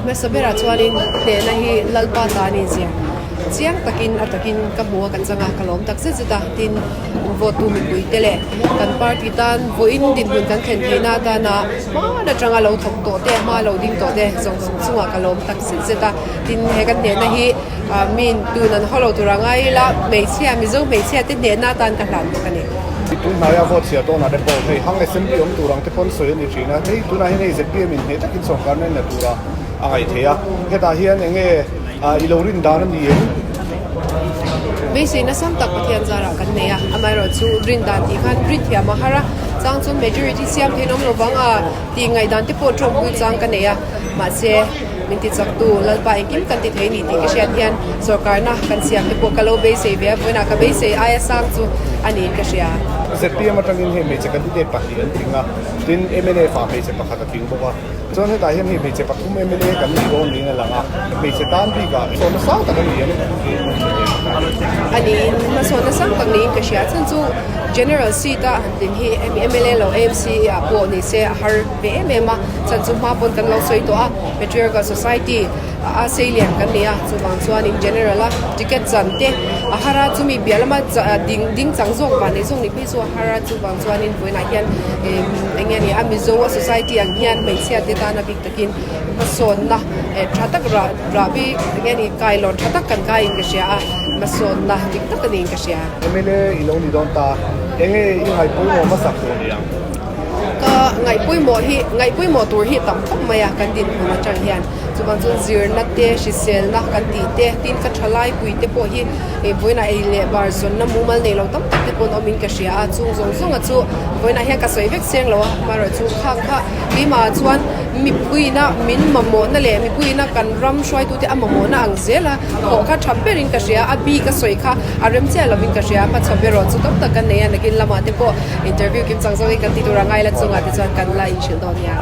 Hmasa berah chuanin hnehna hi Lalpa ta a nih zia chiang takin a takin ka hmu a, ka chang a, ka lawm tak zet zet a. Tin, vote tu mipuite leh kan party tan vawiin dinhmun kan thlen theihna atana hmaan atanga lo thawk tawh te, hma lo ding tawh te zawng zawng chungah ka lawm tak zet zet a. Tin, he kan hnehna hi min tun an haw lo tur a ngai ila, hmeichhia, Mizo hmeichhia te hnehna atan ka hlan bawk a ni. Tunhnaia vote chhiah tawnah te pawh hei hang assembly awm tur ang te pawn sawi a ni thin a, hei tunah hian hei zpm in hneh takin sawrkarna in la tura a ngaih theih a, hetah hian eng nge i lo rin dan a ni em? Beisei nasam tak Pathian zarah kan nei a, amaherawhchu rin dan tih khan rin thiam a har a, chang chuan majority siam thein awm lo vang a tih ngaihdan te pawh tawngpui chang ka nei a, mahse min ti chaktu Lalpa engkim kan ti thei ni tih ka hriat hian sawrkarna kan siam te pawh ka lo beisei ve a, vawiinah ka beisei aia sang chu a niin ka hria. Zpm atangin hei hmeichhe candidate pahnih an tling a, tin mnf ah hmeichhe pakhat a tling bawk a. Chuan hetah hian hei hmeichhe pathum mla kan nih dawn niin a lang a, hmeichhe tan bikah hmasawnna sang tak a ni em? A niin hmasawnna sang tak niin ka hria. Chhan chu General seat a han tlin hi hemi mla lo AMC ah pawh ni se a har ve em em a, chhan chu hma pawn kan lo sawi tawh a, Patriarchal Society a seilian kan ni a, chuvang chuanin General a ticket chan te a har a, chumi piah lama ding ding chang zawk vang nei zawk ni phei chu a har a, chuvang chuanin vawiinah hian eng nge ni a Mizo a society ang hian hmeichhia te tana bik takin hmasawnna tha tak rah rah bik eng nge ni kailawn tha tak kan kaiin ka hria a, hmasawnna dik tak a niin ka hria. Mla i lo ni dawn ta, eng nge i ngaihpawimawh hmasak tur ni ang? Ka ngaihpawimawh hi ngaihpawimawh tur hi tam khawp mai a kan dinhmun atang hian chuvang chuan zirna te hriselna kan tih te tin ka thalai pui te pawh hi vawiinah ei leh bar zawnna mumal nei lo tam tak te pawn awmin ka hria a chung zawng zawnga chu vawiinah hian ka sawi vek seng lo a amaherawhchu khang kha keimah chuan mipuiina min mamawhna leh mipuiina kan ram hruaitute a mamawhna ang zel a thawh kha tha berin ka hria a bik a sawi kha a rem chiah lovin ka hria hmachhaw erawh chu tam tak kan nei a nakin lamah te pawh interview kim chang zawngin kan ti tur a ngai la chungah te chuan kan la inhrilh dawn nia.